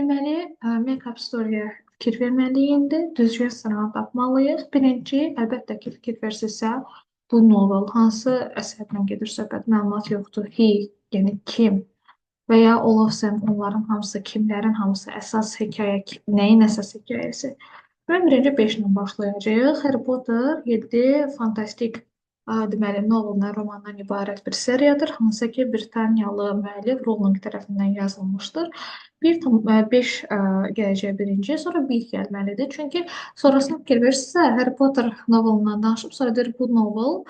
Deməli, make-up story-yə fikir verməliyik indi. Düzgün sıranı tapmalıyıq. Birinci, əlbəttə ki, fikir versinizsə, bu novel hansı əsərdən gedir söhbət, məlumat yoxdur. He, yəni kim və ya all of them, onların hamısı, kimlərin hamısı, əsas hekayə, nəyin əsas hekayəsi? Mən birinci 5 ilə başlayacağıq. Harry Potter 7 fantastik deməli noveldan, romandan ibarət bir seriyadır, hansı ki Britaniyalı müəllif Rowling tərəfindən yazılmışdır. 1,5 gələcək birinci, sonra 1 gəlməlidir. Çünki sonrasını fikir verirsinizsə, Harry Potter novelundan danışıb, sonra deyir bu novel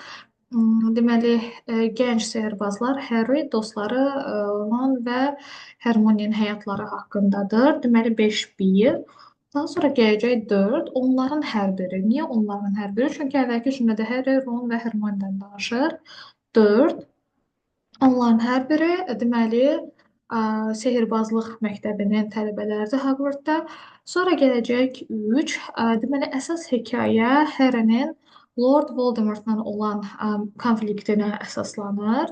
deməli gənc sehirbazlar Harry, dostları Ron və Hermione'nin həyatları haqqındadır. Deməli 5 1. Daha sonra gələcək 4. Onların hər biri. Niyə onların hər biri? Çünki əvvəlki cümlədə Harry, Ron və Hermione'dən danışır. 4. Onların hər biri deməli sehirbazlıq məktəbinin tələbələridir Hogwartda. Sonra gələcək 3. Deməli əsas hekayə Harry'nin Lord Voldemortla olan konfliktinə əsaslanır.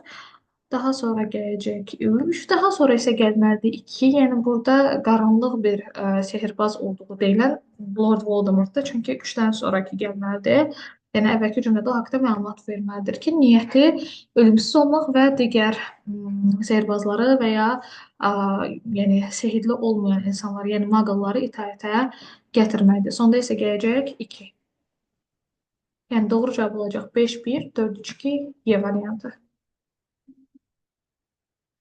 Daha sonra gələcək 3, daha sonra isə gəlməlidir 2. Yəni burada qaranlıq bir sehirbaz olduğu deyilən Lord Voldemortdur. Çünki 3-dən sonrakı gəlməlidir. Yəni əvvəlki cümlədə o haqda məlumat verməlidir ki, niyyəti ölümsüz olmaq və digər sehirbazları və ya yəni sehirli olmayan insanları, yəni maqolları itaətə gətirməkdir. Sonda isə gələcək 2. Yəni doğru cavab olacaq 5 1 4 3 2 Y variantı.